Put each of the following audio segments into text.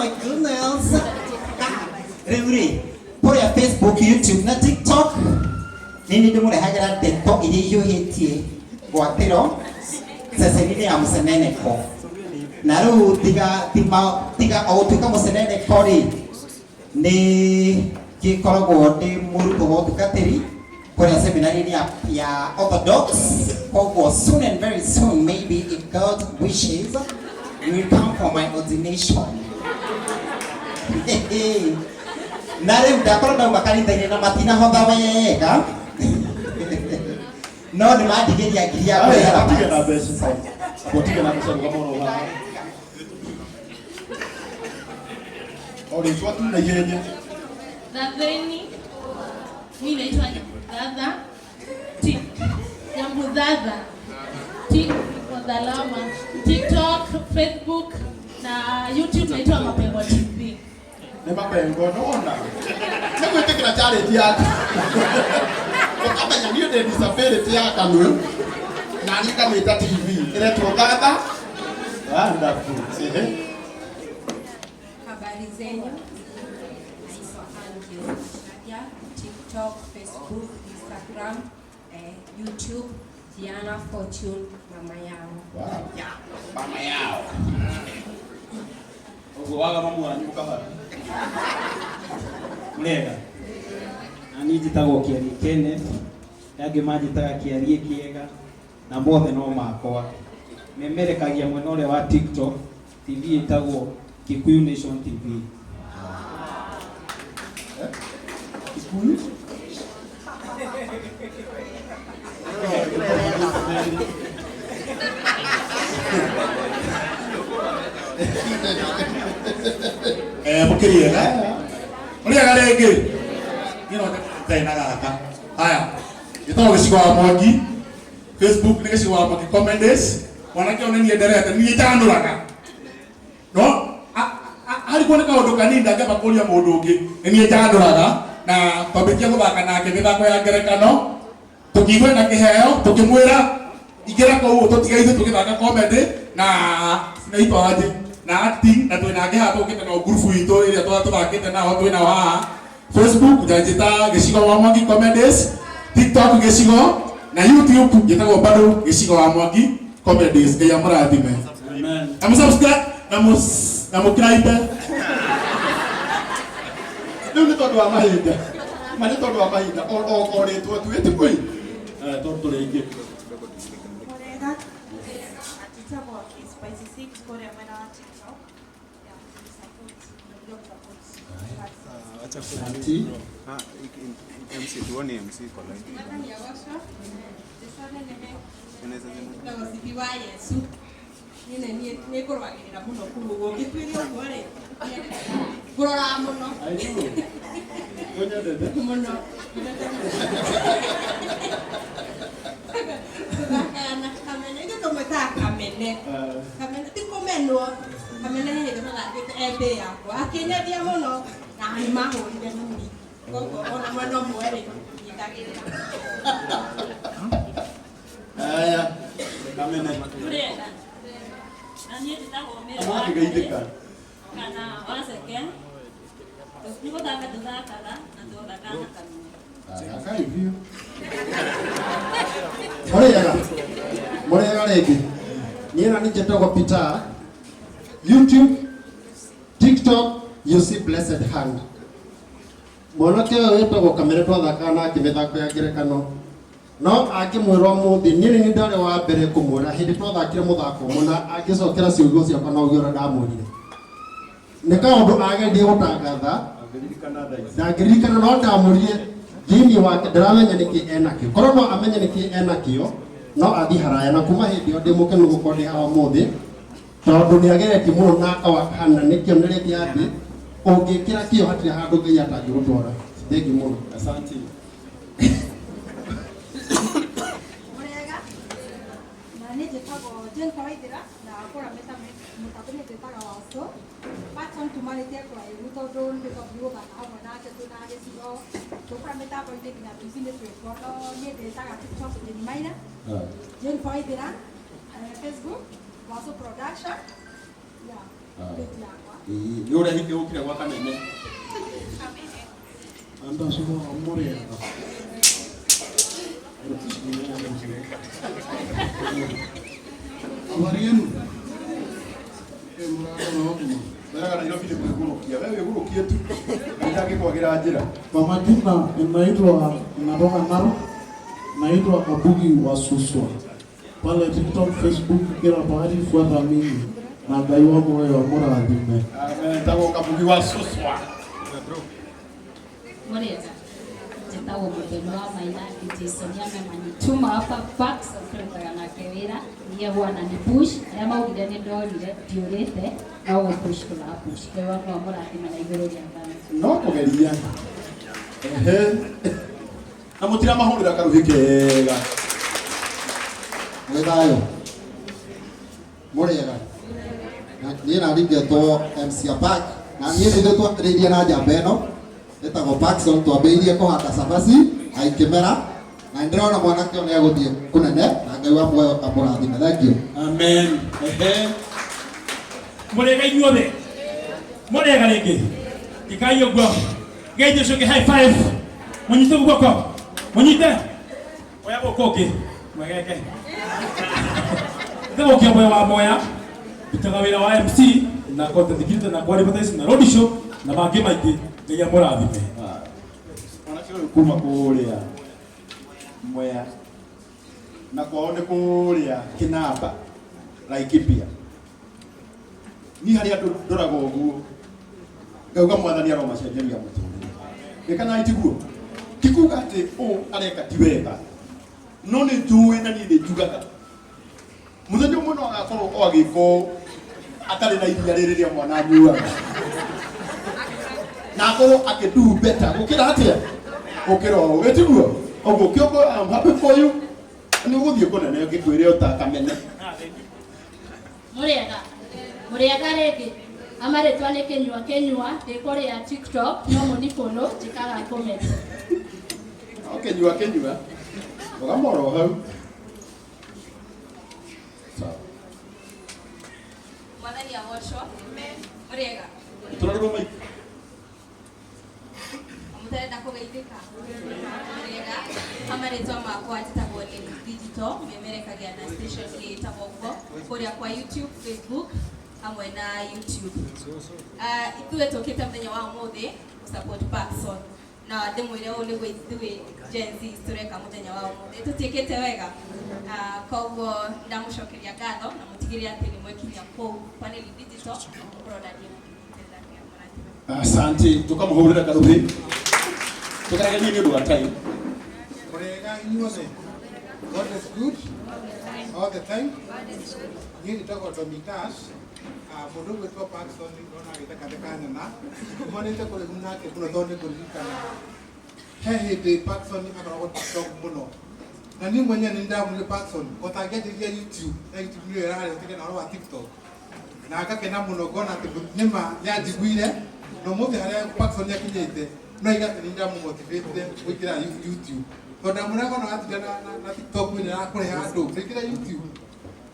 My goodness. Rĩu rĩ, kũrĩa Facebook, YouTube na TikTok nĩ niĩ ndĩmũrehagĩra ndeto iria ihiũhĩtie ngwatĩro ceceni-inĩ ya mũceneneko. Na rĩu tiga tiga o gũtuĩka mũceneneko rĩ, nĩ ngĩkoragwo ndĩ mũrutwo wa ũtungatĩri kũrĩa seminary-inĩ ya Orthodox. Koguo soon and very soon, maybe if God wishes, you will come for my ordination. Na rĩu ndakorwo ndauma kanitha-inĩ na matinahotha wega, no nĩ mandigĩria ngiri ya kũrĩha. Atige na mbeca. Atige na mbeca rũgama oro haha. O rĩtwa tu na ihenya. Thatheni. Mimi naitwa Nyamudhadha. Tik Nyamudhadha. Tik Dhalama. TikTok, Facebook na YouTube naitwa Mapengo TV. Nĩ mapengo nona. Nĩ gwĩtĩkĩra charity yaku. Ũkamenya niĩ ndĩ disability ya kanua. Na niĩ ngamĩta TV. Ĩretwo Gatha. Wonderful. Ehe. Habari zenyu, naitwa Ann Shadia, TikTok, Facebook, Instagram, YouTube, Gianna Fortune, mama yao. Wow. Mama yao. Ũguo waga mamu wanyu ũkahara. Mũrega. Na niĩ njĩtagwo Kĩarie Kenneth, angĩ manjĩtaga Kĩarie Kĩega, na mothe no makwa. Memerekagia mwena ũrĩa wa TikTok, TV ĩtagwo Kikuyu Nation TV. Kikuyu? Mũkĩriega mũrĩega rĩngĩ niĩ no ndarĩ na gaka haya gĩtagwo gĩcigo wa mwangi. Facebook nĩ gĩcigo wa mwangi comedies. Mwanake ũyũ nĩ niĩ nderete, niĩ njanũraga no harĩ kuoneka kaũndũ kanini ndangĩamba kũria mũndũ ũngĩ, nĩ niĩ njandũraga na twambĩtie gũthaka nake mĩthako ya ngerekano tũkĩigua na kĩheo tũkĩmwĩra ingĩra kũu tũtige ithuĩ tũgĩthaka comedy na cinaitwa aje na acting na twĩna angĩ haha tũkĩte nao ngurubu itũ ĩrĩa tũthakĩte nao twĩ nao haha. Facebook njanjĩta Gĩcigo wa Mwangi Comedies, TikTok Gĩcigo na YouTube njĩtagwo bado Gĩcigo wa Mwangi Comedies. Ngai amũrathime. Amen. Na mũsubscribe na mũkiraibe. Rĩu nĩ tondũ wa mahinda. Ma nĩ tondũ wa mahinda. O rĩtwa tu ĩtikũi. Tondũ tũrĩ aingĩ. Mũrega, njĩtagwo Spicy Six kũrĩa mwena wa TikTok. Yeah, support, nakuja kusupport. Auntie. MC tuone MC kwa line. Na ũcibi wa Yesu niĩ nĩ nĩ ngũrũagĩrĩra mũno kũu ũguo ũngĩtuĩria ũguo rĩ, ngũroraga mũno. I know. Ũnyendete? Mũno. Tũthakaga na Kamene, ithuĩ tũmwĩtaga Kamene. Kamene ti kũmenwo. Kamene he hĩndĩ mathakĩte e mbĩ yakwa akĩnyendia mũno na nĩ mahũrire mami, koguo ona mwena ũmwe rĩ nyitagĩrĩra. Aya. Kamene. Mũrĩega. Na niĩ njĩtagwo Mary. Amwakĩgeithĩka. Kana Waceke. Nĩ gũthaka tũthakaga na tũthakaga na Kamene. Thakakai biũ. Mũrĩega. Mũrĩega rĩngĩ. Niĩ na niĩ njĩtagwo Peter. YouTube, TikTok, you see blessed hand. Mwanake ũyũ wĩtagwo Kamere twathakaga nake mĩthako ya ngerekano. No angĩmwĩra ũmũthĩ niĩ nĩ niĩ ndarĩ wa mbere kũmwĩra hĩndĩ twathakire mũthako mũna angĩcokera ciugo ciakwa na ũguo ũrĩa ndamwĩrire. Nĩ kaũndũ agerie gũtangatha ndangĩririkana, no ndamũrire thĩinĩ wake ndaramenya nĩkĩ enakĩo. Korwo no amenye nĩkĩ enakĩo no athiĩ haraya, na kuma hĩndĩ ĩyo ndĩ mũkenu gũkorwo ndĩ haha ũmũthĩ tondũ nĩ ageretie mũno na akawakana nĩ kĩonereria atĩ ũngĩkĩra kĩo hatirĩ handũ Ngai atangĩgũtwara. Thengiũ mũno. Asante. Mũrĩega, na niĩ njĩtagwo Jennifer Waithera na kũrĩa mũtambo-inĩ twĩtaga Waso. Patson tumanĩtie kũraihu tondũ nĩ twambire gũthaka hamwe nake twĩna gĩcigo tũkũra mĩtambo-inĩ nginya tuci-inĩ twĩkuo, no niĩ ndĩtaga TikTok Jenny Maina, Jennifer Waithera, Facebook Waso Production. Yeah. Ĩĩ, nĩ ũrehire ũkire gwa Kamene. Anderson Amuriaga. Habari yenu? Eh, murara na ũgima. Weraga Nairobi nĩ kwĩgũrũkia. We wĩgũrũkie tu. Nĩndangĩkwagĩra njĩra. Kwa majina ninaitwa natoka Narok, naitwa Kabugi wa Suswa. Pale TikTok, Facebook, kila pahali fuata mimi na Ngai wa muoyo amũrathime. Amen. Tagwo Kabugi wa Suswa. Murega njĩtagwo Mũthoni wa Maina Jason amemanituma hapa Parks tũrutaga nake wĩra niĩ huwa ni push arĩa maugire nĩ ndorire ndiũrĩte no gũ push tũra push Ngai wa muoyo amũrathime na igũrũ rĩa thana. No kũgeria. Ehe. Na mũtiramahũrĩra karuhĩ kega. Mwĩ thayũ mũrĩega Na niĩ nani ngetwo MC Apak na niĩ nĩ ithuĩ twambĩrĩirie na njamba ĩno ĩtagwo Parkson twambĩrĩirie kũhanda cabaci na ikĩmera na nĩndĩrona mwanake ũyũ nĩegũthiĩ kũnene na Ngai wa muoyo amũrathime. Thank you. Amen. Ehe. Mũrĩega inyuothe. Mũrĩega rĩngĩ. Ikai ũguo. Geithio ũcio ũngĩ high five. Mũnyite guoko. Mũnyite. Oya guoko ũngĩ. Mwegeke. Njĩtagwo Kĩamboya wa Moya. Ndutaga wĩra wa MC na content creator na kwa advertise na road show na mangĩ maingĩ. Ngai amũrathime. Mwanake ũyũ kuma kũrĩa Mwea na kwao nĩ kũrĩa Kĩnamba Laikipia. Niĩ harĩ andũ ndoraga ũguo ngauga mwathani aromacenjeria mũtũrĩre. Ĩ kana tiguo? Ti kuga atĩ ũũ areka ti wega, no nĩ njũĩ na niĩ nĩ njugaga mũthenya ũmwe no agakorwo o agĩka ũũ atarĩ na iria rĩrĩ rĩa mwana anyuaga na akorwo akĩ do better gũkĩra atĩa gũkĩra ũũ gĩtiguo ũguo kĩongo I'm happy for you nĩ ũgũthiĩ kũnene ngĩkwĩre ũta Kamene. Mũrĩega. Mũrĩega rĩngĩ. Amarĩtwa nĩ Kĩnyua Kĩnyua, ndĩ kũrĩa TikTok, no mũnibono, njĩkaga comedy. No Kĩnyua Kĩnyua ũgamoro hau. Sawa. Mwathani agocwo. Mũrĩega. Tũrorerwo maitũ. Mũtarenda kũgeithĩka. Mũrĩega. Amarĩtwa makwa njĩtagwo Lady Digital, memerekagia na station ĩtagwo ũguo kũrĩa kwa YouTube, Facebook hamwe na YouTube. Ithuĩ tũkĩte mũthenya wa ũmũthĩ gũ support Parkson na ndĩmwĩre ũũ nĩguo ithuĩ Gen Z tũreka mũthenya wa ũmũthĩ tũtiĩkĩte wega. Koguo ndamũcokeria ngatho na mũtigĩrĩre atĩ nĩ mwekinya kũu Paneli Digital mũkorwo na niĩ mũkĩnyitĩrĩra Ngai amũrathime. Asante, tukamũhũrĩra karuhĩ. Tũkaragerie nĩ ũndũ wa time. Mũrĩega inyuothe. God is good all the time. Niĩ njĩtagwo Domitas. Mũndũ ũgwĩtwo Parkson ndona agĩthekatheka nyona. Tumanĩte kũraihu nake mũno tondũ nĩ ngũririkana. He hĩndĩ Parkson akoragwo TikTok mũno. Na niĩ mwenyewe nĩ ndamwĩrire Parkson, ũtangĩanjĩrĩria YouTube, na YouTube nĩyo ĩrarĩa ũtige na ũhoro wa TikTok. Na ngakena mũno ngona atĩ nĩma nĩanjiguire, na ũmũthĩ harĩa Parkson akinyĩte, no aiga atĩ nĩ ndamũmotivate gũingĩra YouTube. Tondũ ndamwĩraga ona watinda na TikTok nĩ ĩrakũrehe handũ, ũingĩre YouTube.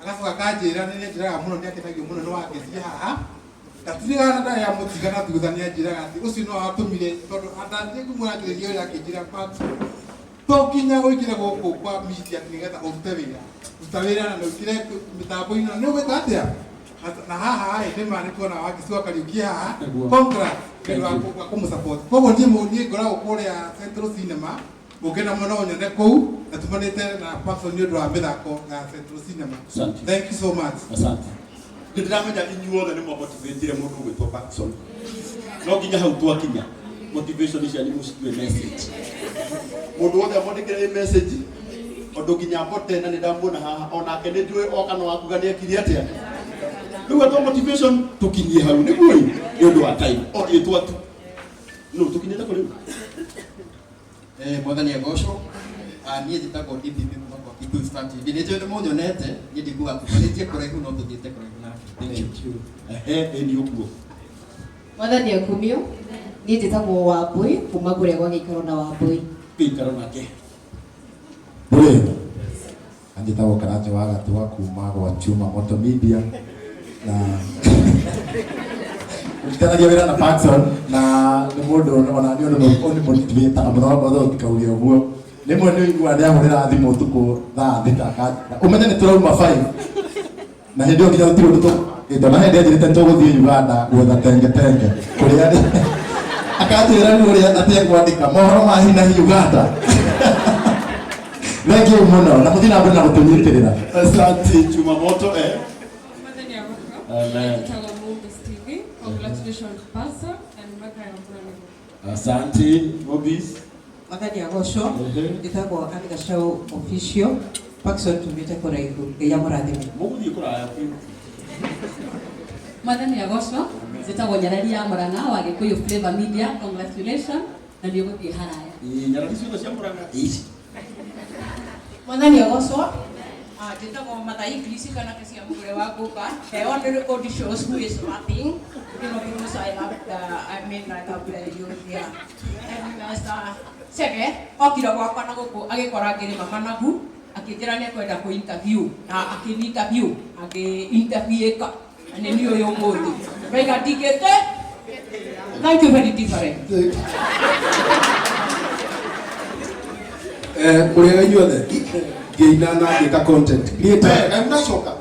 Agacoka akanjĩra nĩ nĩanjĩraga mũno nĩakenagio mũno nĩ wangecia haha. Ndatindaga na ndarĩ amũtiga na thutha nĩanjĩraga atĩ ũcio no atũmire tondũ ndathiĩ ngĩmũranjĩrĩria wĩra akĩnjĩra Parkson, to nginya ũingĩre gũkũ kwa media nĩgetha ũrute wĩra. Ruta wĩra na ũingĩre mĩtambo-inĩ na nĩ ũgwĩka atĩa? Na haha ĩ, nĩ ma nĩ tuona Wangeci wa Kariuki haha. Nĩguo. Congrats nĩ ũndũ Thank you. wa kũmũsupport. Koguo niĩ ngoragwo kũrĩa Central Cinema, ũngĩenda mũno ũnyone kũu, na tumanĩte na Parkson nĩ ũndũ wa mĩthako ya Central Cinema. Asante. Thank you so much. Asante. Nĩ ndĩramenya inyuothe nĩ mwamotivatire mũndũ ũgwĩtwo Parkson. No nginya hau twakinya motivation cianyu mũcitue message. Mũndũ wothe amwandĩkĩre ĩ message ũndũ nginya mbote na nĩ ndamuona haha onake nĩ njũĩ oka no akuga nĩ ekire atĩa. Rĩu atwa motivation tũkinyie hau nĩguo ĩ nĩ ũndũ wa time o rĩtwa tu. No tũkinyĩte kũ rĩu? Mwathani agocwo. Niĩ njĩtagwo DPP kuma kwa Kikuyu Star TV. Nĩ njũĩ nĩ mũnyonete, niĩ ndikuga tumanĩtie kũraihu no tũthiĩte kũraihu nake. Thank you. Ehe, ĩ nĩ ũguo. Mwathani akumio. Niĩ njĩtagwo Wambui kuma kũrĩa gwa gĩikaro na Wambui. Gĩikaro nake. Mũrĩega. Anjĩtagwo Karanja wa Gatua kuma gwa Chuma Moto Media na Rutithanagia wĩra na Paxson na nĩ mũndũ ona niĩ ũnĩmotivĩtaga mũno mothe ũtikauge ũguo. Rĩmwe nĩ ũiguaga nĩahũrĩra thimũ ũtukũ thaa thita akanjĩra ũmenye nĩ tũrauma 5 na hĩndĩ ĩyo nginya gũtirĩ ũndũ tũbangĩte ona hĩndĩ anjĩrĩte nĩ tũgũthiĩ Uganda gwetha tenge tenge kũrĩa arĩ akanjĩra rĩu ũrĩa atĩ ekwandĩka mohoro ma hi na hi Uganda. Thank you mũno na mũthiĩ na mbere na gũtũnyitĩrĩra. Asante Jumamoto eh. Mwathani agocwo. Amen. Njĩtagwo Mumbi TV. Congratulations Pastor and mwaka ya mbura nĩguo. Asante Mobis. Mwathani agocwo. Njĩtagwo Anne Gacau Official. Paxson tumĩte kũraihu. Ngai amũrathime. Mũgũthiĩ kũraya biũ. Mwathani agocwo. Njĩtagwo Nyarari ya Murang'a wa Gĩkũyũ Flavor Media. Congratulations na nĩ ũgũthiĩ haraya. Ĩĩ, nyarari ciothe cia Murang'a. Ici. Mwathani agocwo. Njĩtagwo Mathai English kana Kesia Mũgũre wa Ngũmba. I only record shows who is rapping. You know, because I love the, I mean, I love the youth, yeah. And Master Chege, okire gwakwa na gũkũ agĩkora ngĩrĩma managu, akĩnjĩra nĩ ekwenda kũ interview, na akĩni interview, akĩ interviewĩka, na nĩ niĩ ũyũ ũmũthĩ. Ndaiga ndingĩte, thank you very different. Mũrĩega inyuothe ngĩina na ngĩka content creator. Eh, mnacoka.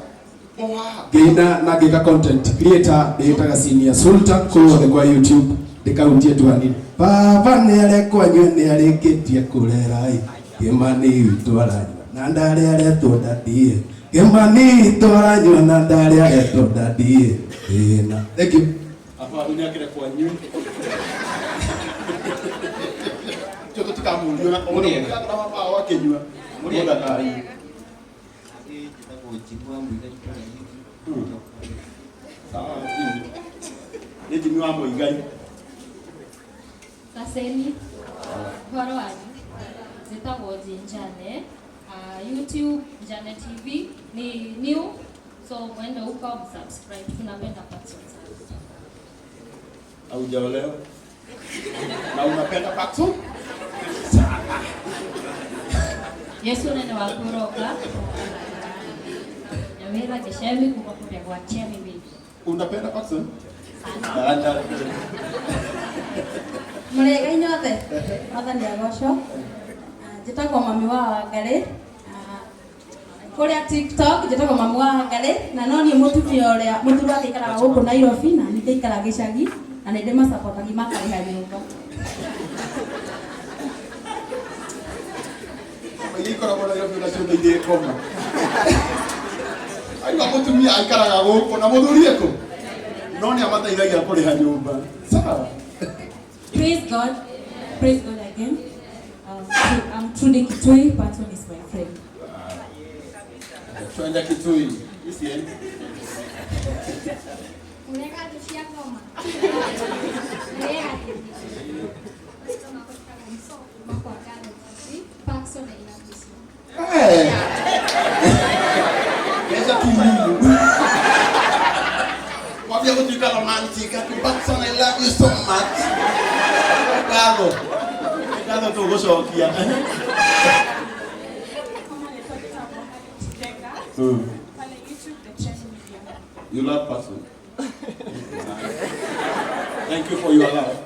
Ngĩina na ngĩka content creator ndĩĩtaga Senior Sultan kũu guothe kwa YouTube ndĩkahutie tu hanini. Baba nĩ arekwo anyue nĩ arĩkĩtie kũrera ĩ Kĩmani witũ aranyua na ndarĩ aretwo daddy Kĩmani witũ aranyua na ndarĩ aretwo daddy ĩna. Thank you. Aba unyakire kwa nyu. Tio tũtikamurio na Mũrĩega. mũndũ baba wao akĩnyua. Mũrĩega. Mũthakari. Njĩtagwo Jimmy wa Mũigai kũrĩa YouTube. Sawa, Jimmy. Nĩ Jimmy wa Mũigai. Kaseni, ũhoro wanyu? Njĩtagwo Jane Njane. YouTube Njane TV ni new, so mwende huko msubscribe. Tunapenda Paxson sana. Haujaolewa? Na unapenda Paxson? Sana. Yesu nene wa kũroka. Nyawĩra Gĩcemi kuma kũrĩa gwa Chemi Media. Unapenda Paxson? Sana. Mũrĩega inyuothe. Mwathani agocwo. Njĩtagwo mami wa Wangarĩ. Kũrĩa TikTok njĩtagwo mami wa Wangarĩ na no niĩ mũtumia ũrĩa mũthuri wake aikaraga gũkũ Nairobi na niĩ ngaikara gĩcagi na nĩ ndĩmacapotagia makarĩha nyũmba. Iria ikoragwo Nairobi ona ciothe irĩ ngoma. Aigua mũtumia aikaraga gũkũ na mũthuri ekũ? No nĩ amateithagia kũrĩha nyũmba. Sawa. Praise God. Praise God again. I'm Trudy Kitui. Patton is my friend. Twende Kitui. Ici eh? Urega thũ cia ngoma. Urega Paxson I love you so. Eh. Mbeca ti nini. Mwambia gũtuĩka romantic ati Paxson I love you so much. Ngatho. Ngatho tũgũcokia. Pale YouTube, The Trend Media. You love Paxson. Thank you for your love.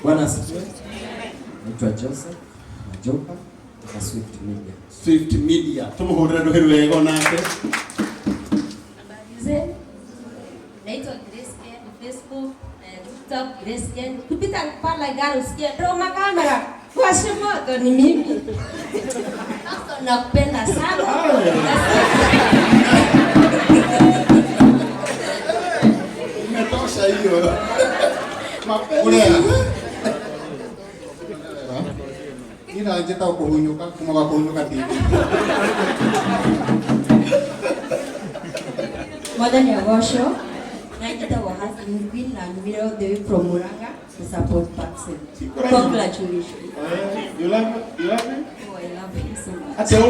Bwana asifiwe. Naitwa Joseph Majoka kutoka Swift Media. Swift Media. Tumuhurire rũhĩ rwega onake. Habari zenu? Naitwa Grace Ken, Facebook, TikTok Grace Ken. Kupita pale gari usikie Roma kamera. Washe moto ni mimi. Pastor, nakupenda sana. Imetosha hiyo. Mapenzi. Ũrĩa. Niĩ na njĩtagwo kũhunyũka kuma gwa kũhunyũka TV. Mwathani agocwo. Na njĩtagwo Hassan Queen na nyumire all the way from Murang'a to support Paxson. Congratulations. You love you love him? Oh, I love him so much. Ate oh.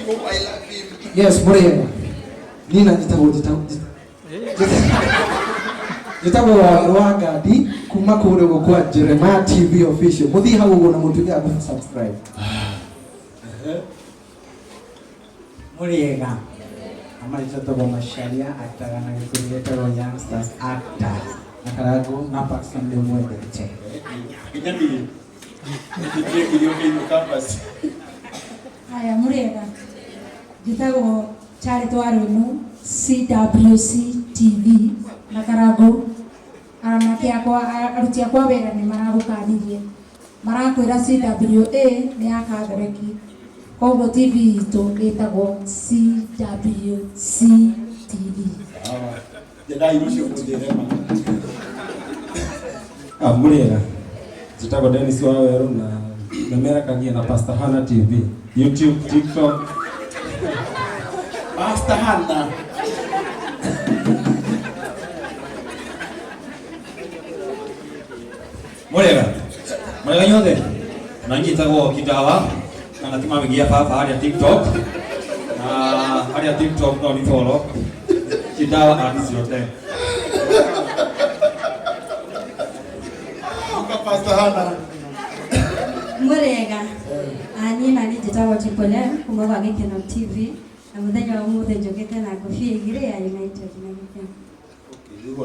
Oh, I love him. Yes, mũrĩega. Niĩ na njĩtagwo njĩtagwo Wawerũ wa Ngandi kuma kũrĩa ũguo kwa Jeremiah TV official. Mũthiĩ hau ũguo na mũtuĩke a gũ subscribe. Mũrĩega. Amaritagwo Macharia aktaga na gĩkundi gĩtagwo Youngsters Actors na Karangũ na Paxton nĩ mwendete. Nginya niĩ nĩndĩkirio kĩino campus. Haya, mũrĩega. Njĩtagwo Charity Waruimu, CWC TV na Karangũ. Anake akwa, aruti akwa wĩra nĩ maragũkanirie. Marakwĩra CWA nĩ ya Katholeki. Koguo TV itũ ĩtagwo CWC TV. Njendai rũciũ mũnjĩre ma. Mũrĩega, njĩtagwo Dennis Wawerũ na memerekagia na Pastor Hannah TV, YouTube, TikTok. Pastor Hannah. Mũrĩega, mũrĩega inyuothe, na niĩ njĩtagwo Kidawa kana Kĩmamĩgia baba harĩa TikTok, na harĩa TikTok no nĩ follow Kidawa at 010. Ũka Pastor Hannah. Mũrĩega. Niĩ na niĩ njĩtagwo Triple M kuma gwa Gĩkeno TV na mũthenya wa ũmũthĩ njũkĩte na ngũbia igĩrĩ ya United na Gĩkeno.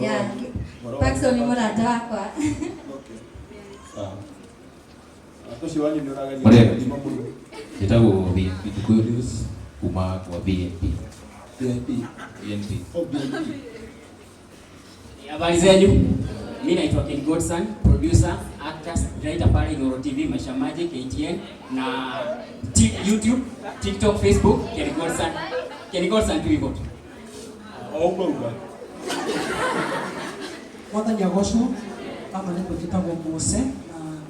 Yeah, Paxson nĩ mũrata wakwa. Ũcio wanyu nĩ ũrageria Mũrĩega. gũthima mũno. Njĩtagwo BNP Gĩkũyũ News kuma kwa BNP. BNP. BNP. Oh, BNP. Habari zenyu, mi naitwa Ken Godson, producer, actor, writer pale Ing'oro TV, Maisha Magic, KTN na YouTube, TikTok, Facebook, Ken Godson. Ken Godson tu hivyo tu. O ũguo uga. Mwathani agocwo ama nĩ njĩtagwo Mose na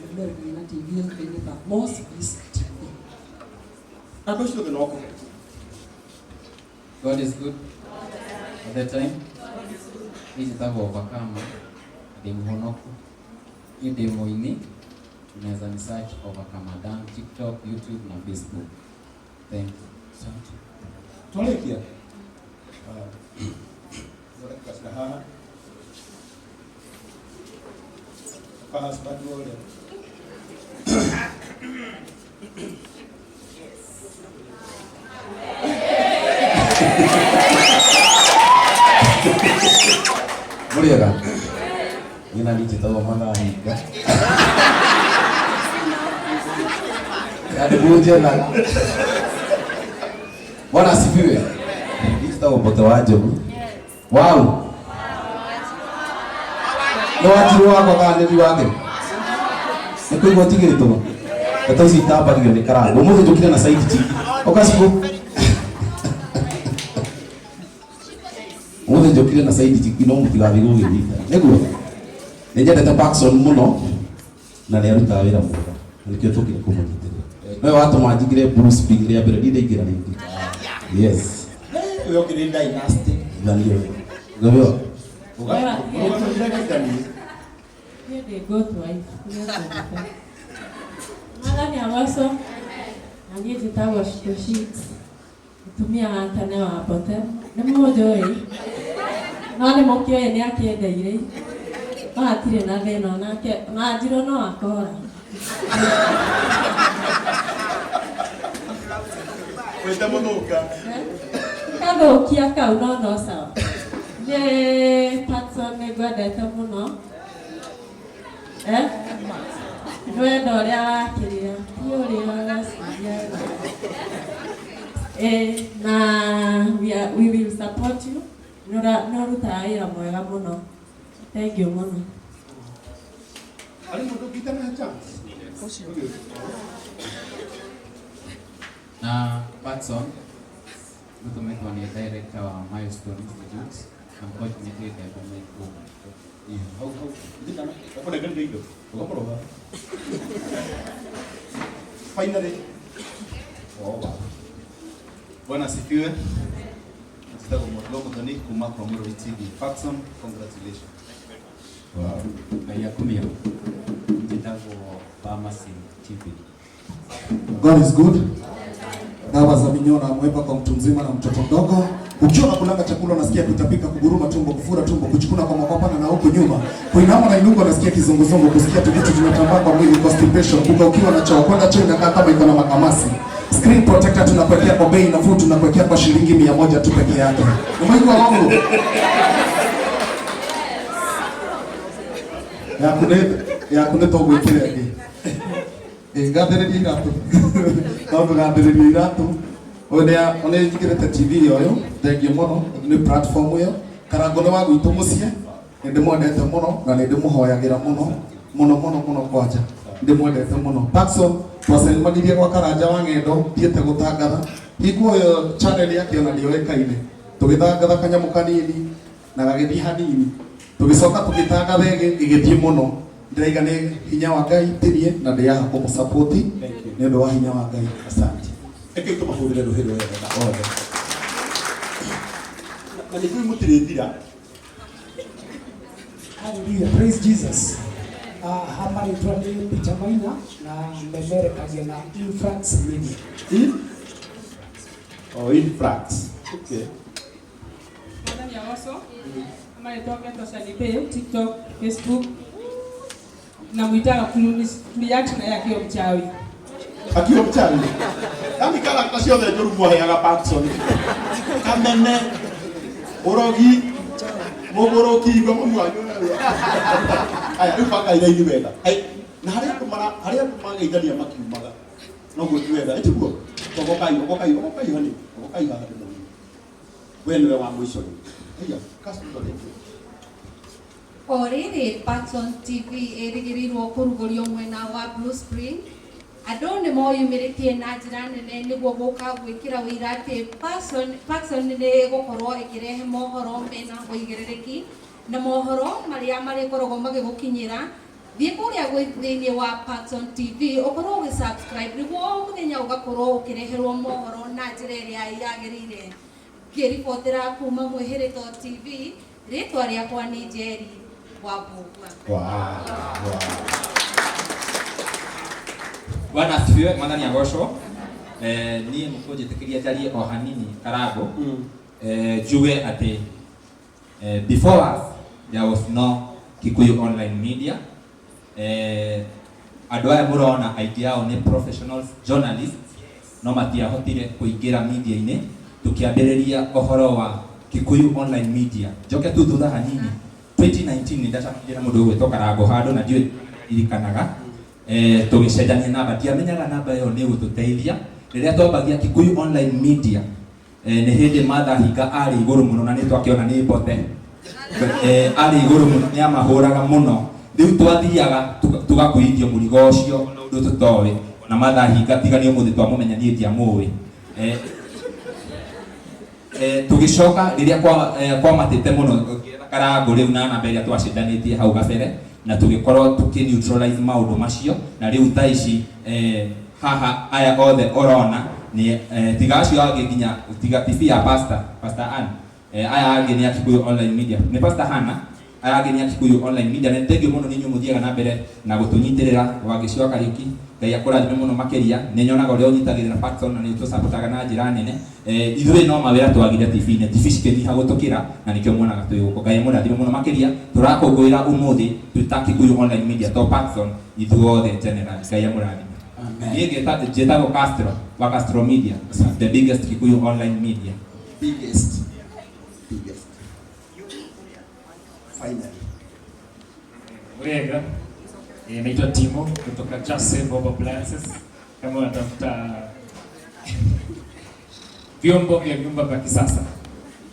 nĩmerekagia na TV ĩta Mose Peace TV. Andũ acio othe no kũhe. God is good all the time. Niĩ njĩtagwo Overcomer, ndĩ mũhonoku, niĩ ndĩ mũini, unaweza ni search Overcomer Dan TikTok, YouTube na Facebook. Thank you. Asante. Twarĩkia. Thondeka gacĩra haha. Ka husband wa ũrĩa. Mũrĩega, niĩ na niĩ njĩtagwo Mathahinga na nĩguo njenaga. Bwana asifiwe. Niĩ njĩtagwo Mbote wa Njogu. Wow. Nĩ wanjirũ wakwa kana nĩ wake? Nĩ kũigua ũtigĩrĩtwo? Ndeto ici itambagio nĩ Karangũ. Ũmũthĩ njũkire na side chick. Ũgacikũ. Ũmũthĩ njũkire na side chick no mũtigathiĩ gũgĩthita. Nĩguo. Nĩ nyendete Paxson mũno na nĩ arutaga wĩra mwega. Na nĩkĩo tũkire kũmũnyitĩrĩra. Nowe watũma njingĩre Bruce Big rĩa mbere ndirĩ ndaingĩra rĩngĩ. Yes. We ũkĩrĩ dynasty. Ithanio. Ngabio. Ũgatũmire gaithanie. Niĩ ndĩ good wife, nĩngwendete. Mwathani agocwo, na niĩ njĩtagwo Shito Shit, mũtumia wa tene wa Mbote. Nĩ mũnjũĩ, no nĩ mũkĩũĩ nĩ akĩendeire, no hatirĩ na thĩna onake, ona anjirwo no akora. Wĩte mũthũka. Gathũkia kau no no sawa. Nĩ Patson nĩ ngwendete mũno. Eh? Nĩ wendo ũrĩa wakĩrĩa, ti ũrĩa ũreciria. Eh, na we will support you. Nĩ ũrutaga wĩra mwega mũno. Thank you mũno. Harĩ mũndũ ũngĩte na chance? Ũcio. Na Patson gũtũmĩtwo nĩ director wa Milestone Institute. Unfortunately, ndekũmĩtwo. Hau hau. Ũkũnengereria indo. Ũgakũrũga. Finally. Oh, wow. Bwana asifiwe. Njĩtagwo Mũtugo Mũthoni kuma kwa Mũrori TV. Paxson, congratulations. Wow. Ngai akumio. Njĩtagwo Pharmacy TV. God is good. Dawa za minyoo na amweba kwa mtu mzima na mtoto mdogo. Ukiwa unakulanga chakula unasikia kutapika, kuguruma tumbo, kufura tumbo, kuchukuna kwa makwapana na huku nyuma, kuinama na inuka, unasikia kizunguzungu, kusikia tuvitu tunatambaa kwa mwili, constipation, kukaukiwa na choo, kwenda choo inakaa kama iko na makamasi. Screen protector tunakuwekea kwa bei nafuu, tunakuwekea kwa shilingi 100 tu peke yake. Umeigua wangu? Yaku nĩ tũgwĩkĩra ĩngĩ. Ĩ ngathĩrĩria iratũ. No ngũgathĩrĩria iratũ. Ũyũ nĩ nĩ njigĩrĩte TV ũyũ, thengiũ mũno nĩ platform ĩyo. Karango nĩ wa gwitũ mũciĩ, nĩ ndĩmwendete mũno na nĩ ndĩmũhoyagĩra mũno mũno mũno mũno kwanja. Ndĩmwendete mũno. Paxson twacemanirie gwa Karanja wa Ng'endo thiĩte gũtangatha. Hingo ĩyo channel yake ona ndĩoĩkaine. Tũgĩtangatha kanyamũ kanini na gagĩthiĩ hanini. Tũgĩcoka tũgĩtangatha ĩngĩ ĩgĩthiĩ mũno. Ndĩraiga nĩ hinya wa Ngai tinie na ndĩyaha kũmũsupport nĩ ũndũ wa hinya wa Ngai. Asante. Reke tũmahũrĩre rũhĩ rwega othe. Na nĩ njũĩ mũtirĩthira. Hallelujah. Praise Jesus. Hama rĩtwa nĩ Peter Maina na memerekagia na Infrax Media. In? Oh, Infrax. Okay. Mwathani agocwo. Marĩtwa ngetwo Shani Babe, TikTok, Facebook. Na mwitaga react na yake mchawi. Akiwa mchawi. Yaani character ciothe njũru mwaheaga Paxson. Kamene, ũrogi, mũgũrũki, igua mamu wanyu ũrĩa. Aya, rĩu banga iraini wega. Ai, na harĩa andũ mara, harĩa andũ mageithania makiumaga. Noguo ti wega, ĩtiguo? Ogokai, ogokai, ogokai hani. Ogokai haha ndĩmũnini. We nĩwe wa mũico rĩu. Aya, customer rĩngĩ. O rĩrĩ Paxson TV ĩrĩgĩrĩirwo kũrugũrio mwena wa Blue Spring, andũ nĩ moyumĩrĩtie na njĩra nene nĩguo gũka gwĩkĩra ũira atĩ Paxson nĩ ĩgũkorwo ĩkĩrehe mohoro mena ũigĩrĩrĩki na mohoro marĩa marĩkoragwo magĩgũkinyĩra. Thiĩ kũrĩa thĩinĩ wa Paxson TV ũkorwo ũgĩ-subscribe nĩguo o mũthenya ũgakorwo ũkĩreherwo mohoro na njĩra ĩrĩa yagĩrĩire. Ngĩribotera kuma Mwĩhĩrĩto TV, rĩtwa rĩakwa nĩ Njeri wa Mbũgua. Wow. Bwana asifiwe, mwathani agocwo. Niĩ mũkũnjĩtĩkĩria njarie o hanini Karango. Njuge atĩ before us there was no Kikuyu online media. Andũ aya mũrona aingĩ ao nĩ professionals journalists no matiahotire kũingĩra media-inĩ tũkĩambĩrĩria ũhoro wa Kikuyu online media. Njoke tu thutha hanini 2019 nĩ ndacemanirie na mũndũ ũgwĩtwo Karango handũ na ndiũĩ ririkanaga. Tũgĩcenjania namba, ndiamenyaga namba ĩyo nĩ ĩgũtũteithia rĩrĩa twambagia Kikuyu online media. Nĩ hĩndĩ Martha Hinga arĩ igũrũ mũno na nĩ twakĩona nĩ mbote. Arĩ igũrũ mũno, nĩ amahũraga mũno. Rĩu twathiaga tũgakuithio mũrigo ũcio ona ũndũ tũtoĩ. Ona Martha Hinga tiga nĩ ũmũthĩ twamũmenya niĩ ndiamũĩ. Tũgĩcoka rĩrĩa kwamatĩte mũno ngĩetha Karango rĩu na namba ĩrĩa twacenjanĩtie hau gabere na tũgĩkorwo tũkĩ neutralize maũndũ macio na rĩu thaa ici haha aya othe ũrona nĩ tiga acio angĩ nginya tiga TV ya Pastor Ann. Aya angĩ nĩ a Kikuyu online media, nĩ Pastor Hannah. Aya angĩ nĩ a Kikuyu online media. Na nĩ thengiũ mũno nĩ inyuĩ mũthiaga na mbere na gũtũnyitĩrĩra. Wangeci wa Kariuki, Ngai akũrathime mũno makĩria. Nĩ nyonaga ũrĩa ũnyitagĩrĩra Paxson na nĩ ũtũsapotaga na njĩra nene. Ithuĩ no mawĩra twagire TV-inĩ, TV cikĩnyiha gũtũkĩra na nĩkĩo muonaga twĩ gũkũ. Ngai amũrathime mũno makĩria. Tũrakũngũĩra ũmũthĩ twĩ ta Kikuyu online media to Paxson ithuothe generally. Ngai amũrathime. Niĩ njĩtagwo Castro wa Castro Media, the biggest Kikuyu online media. Biggest. Biggest. Finally. Wega. Naitwa Timo kutoka Just Save Home Appliances. Kama unatafuta vyombo vya vyumba vya kisasa,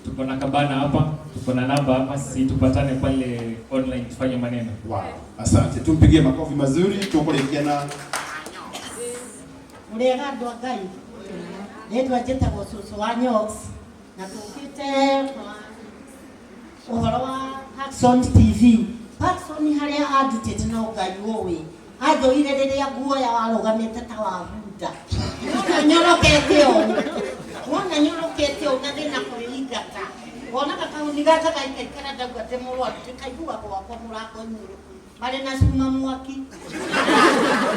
tuko na kabana hapa, tuko na namba hapa, si tupatane pale online tufanye maneno. Wow. Asante. Tumpigie makofi mazuri tukurekia na Murega andu a Ngai. Rĩtwa njĩtagwo cũcũ wa Nyox na tũkĩte kwa ũhoro wa Paxson TV. Paxson harĩa andutĩte no Ngai ũĩ. Anjoire rĩrĩa nguoya warũgamĩte ta wa bunda. Wona nyorokete ũũ. Wona nyorokete ũũ na ndĩna kwĩingata. Wonaga kahuni gaka gaikaikara ndauga atĩ mũrwaru ndĩkaigua gwakwa mũrango igũrũ. Marĩ na cuma mwaki.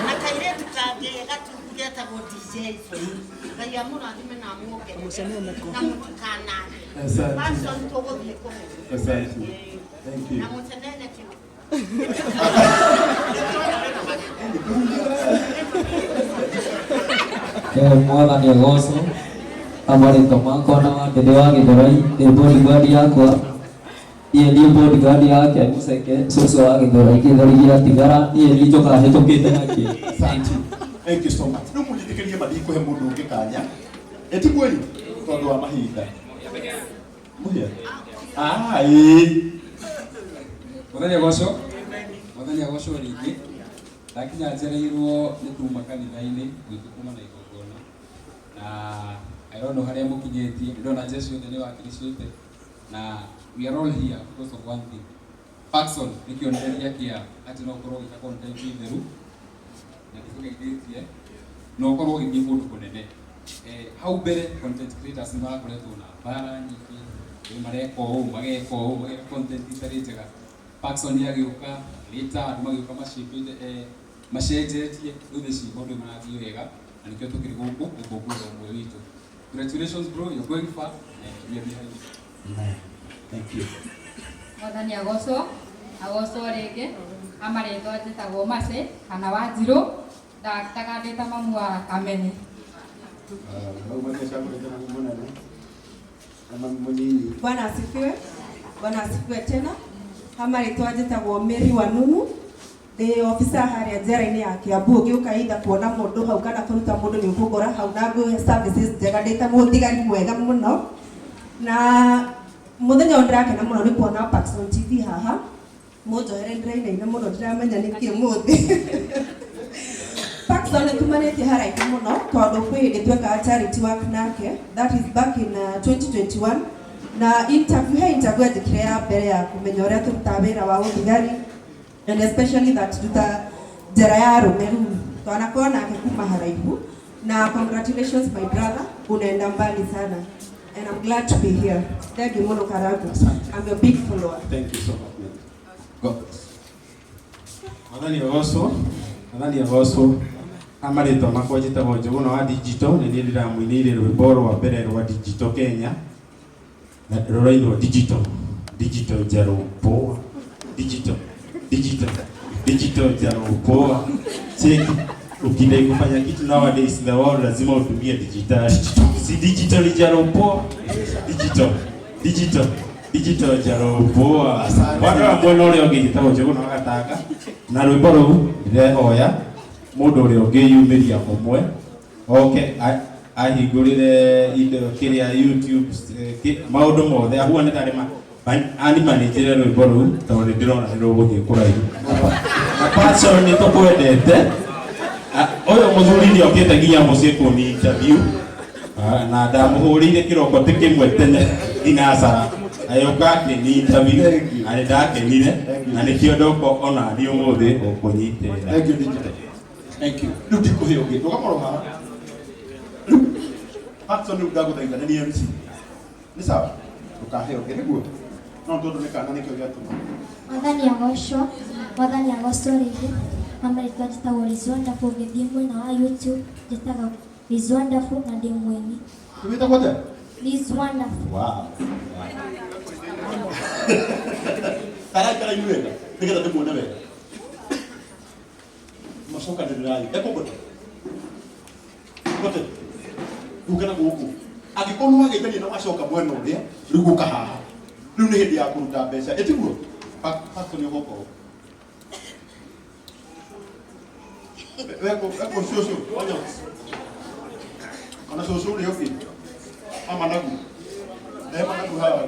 Na kairĩtu kangĩ gatungu getagwo DJ Soni. Ngai amũrathime na amuongerere. Na mũtikanage. Asante. Paxson tũgũthiĩ kũmenya. Asante. Thank you. Na mũcenene kĩo. Mwathani agocwo amarĩtwa makwa na wandĩrĩ wa Gĩthũrai ndĩ bodyguard yakwa niĩ niĩ bodyguard yake mũceke cũcũ wa Gĩthũrai gĩthũri gĩatigara niĩ niĩ njokaga hĩtũkĩte nakĩ. Thank you. Thank you so much. Rĩu mũnjĩtĩkĩrie ma ndikũhe mũndũ ũngĩ kanya. Ĩtiguo ĩ tondũ wa mahinda. Mũhĩa. Ah, ĩĩ. Mũthenya goco. Mũthenya goco rĩngĩ. Ndakinya njereirwo nĩ tuma kanitha-inĩ gwitũ kuma na igongona. Na I don't know harĩa mũkinyĩtie. Ndĩrona jeshi yothe nĩ wakiricĩte. Na we are all here because of one thing. Paxson nĩ kĩonereria kĩa atĩ no ũkorwo ũgĩka content theru na ndikũgeithĩtie na ũkorwo ũgĩthiĩ kũndũ kũnene. Hau mbere content creators nĩ marakoretwo na mbara nyingĩ, rĩu mareka ũũ, mageka ũũ, mageka content itarĩ njega. Paxson agĩũka, later andũ magĩũka macĩmbĩte, macenjetie, rĩu thaa ici maũndũ nĩ marathiĩ wega na nĩkĩo tũkĩrĩ gũkũ gũkũngũĩra ũmwe witũ. Congratulations bro, you're going far and we are behind you. Amen. Thank you. Mwathani agocwo agocwo rĩngĩ amarĩtwa njĩtagwo Mercy kana Wanjirũ ndaktaga ndĩ ta mamu wa Kamene. Bwana asifiwe. Bwana asifiwe tena. Kama rĩtwa njĩtagwo Mary Wanunu ndĩ officer harĩa njera-inĩ ya Kiambu ũngĩũka either kuona mũndũ hau kana kũruta mũndũ nĩ ũkũngora hau na ngũhe services njega ndĩ ta mũthigari mwega mũno na mũthenya ũyũ ndĩrakena mũno nĩ kuona Paxson TV haha mũnjohere ndĩrainaina mũno ndiramenya nĩkĩ ũmũthĩ. Paxson nĩ tumanĩtie haraihu mũno tondũ kwĩ hĩndĩ twekaga charity work nake, that is back in 2021 na interview he interview anjĩkire ya mbere ya kũmenya ũrĩa tũrutaga wĩra wa ũthigari and especially that tuta njera ya arũme rĩu twanakorwo nake kuma haraihu na congratulations my brother, unaenda mbali sana and I'm glad to be here. Thank you mũno Karangu. I'm your big follower. Thank you so much, man. God bless. Mwathani agocwo, Mwathani agocwo. Amarĩtwa makwa njĩtagwo Njũgũna wa Digital, nĩ niĩ ndĩramũinĩire rwĩmbo rwa mbere rwa Digital Kenya na rũrainwo Digital, Digital Njarũ Poa, Digital, Digital, Digital Njarũ Poa. Cheki, ukidai kufanya kitu nowadays in the world lazima utumie digital. Si digital Njarũ Poa, Digital, Digital, Digital Njarũ Poa. Mwana wa mwena ũrĩa ũngĩ njĩtagwo Njũgũna wa Gatanga na rwĩmbo rũu ndĩrehoya mũndũ ũrĩa ũngĩyumĩria ũmwe oke ahingũrĩre indo kĩrĩa YouTube maũndũ mothe ahuane tarĩ animanĩnjĩre rwĩmbo rũu tondũ nĩ ndĩrona nĩ rũgũthiĩ kũraihu. Na Paxson nĩ tũkwendete. Ũyũ mũthuri nĩ okĩte nginya mũciĩ kũni interview na ndamũhũrĩire kĩroko ti kĩmwe tene thinacara agĩũka akĩni interview na nĩ ndakenire na nĩkĩo ndoka ona niĩ ũmũthĩ gũkũnyitĩrĩra. Thank you, Digital. Thank you. Rĩu ndikũhe ũngĩ ndũgakorwo haha. Rĩu Paxson rĩu ndagũthaitha nĩ niĩ MC. Nĩ sawa? Ndũkahe ũngĩ nĩguo? No tondũ nĩ kana nĩkĩo gĩatũma. Mwathani agocwo, Mwathani agocwo rĩngĩ. Amarĩtwa njĩtagwo Liz Wonderful, ũngĩthiĩ mwena wa YouTube njĩtagwo Liz Wonderful na ndĩ mũini. Wĩtagwo atĩa? Liz Wonderful. Wow. Taraikara inyuĩ wega nĩgetha ndĩmuone wega. Macokanĩrĩrai. Ekũngũte. Ngote. Gũka na gũkũ. Angĩkorwo nĩ wageithania na wacoka mwena ũrĩa, rĩu gũka haha. Rĩu nĩ hĩndĩ ya kũruta mbeca. Ĩtiguo? Pastor nĩ ũgũka ũũ. Weko cũcũ, onyo. Ona cũcũ ũrĩa ũngĩ. Ama nagu. Managu haha.